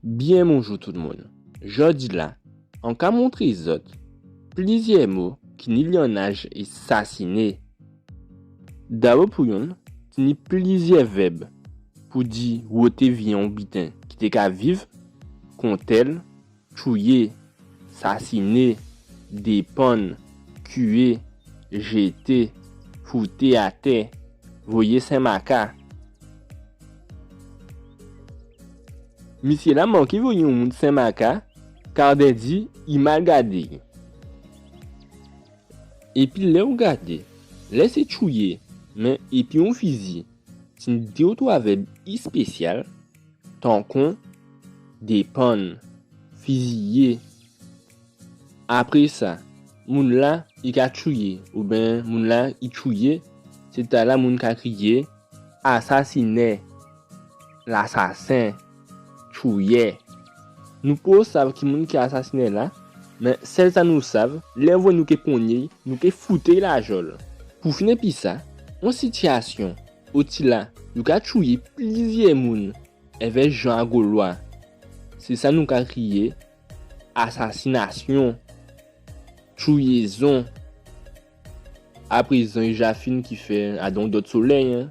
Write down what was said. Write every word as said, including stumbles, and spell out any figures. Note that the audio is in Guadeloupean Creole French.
Byen bonjou tout moun. Jòdi-la, an ka montré zòt plizyè mo ki ni lyannaj é sasiné. Dabò pou yonn, ti ni plizyè vèb pou di woté vi on biten ki té ka viv, kontèl, tchouyé, sasiné, dépann, kiyé, jété, fouté atè, voyé Senmaka. Misyé-la manké voyé on moun Senmaka, kardè di i mal gadé. Épi lè ou gadé, lè sé tchouyé, men épi on fizi, ti ni dé ou twa vèb èspésyal, tankon, dépann, fiziyé. Apré sa, moun-la i ka tchouyé, oubyen moun-la i tchouyé, sé tala moun ka kriyé asasinè, lasasen, tchouyè. Nou poko sav ki moun ki asasinè-la, men sèl sa nou sav, lè ou vwè nou ké ponyé'y, nou ké fouté'y lajòl. Pou fin épi sa, on sitiyasyon otila yo ka tchouyé plizyè moun èvè jan a Golwa. Sé sa nou ka kriyé asasinasyon, tchouyézon. Aprézan i ja fin, kifè adan on dòt solèy, en.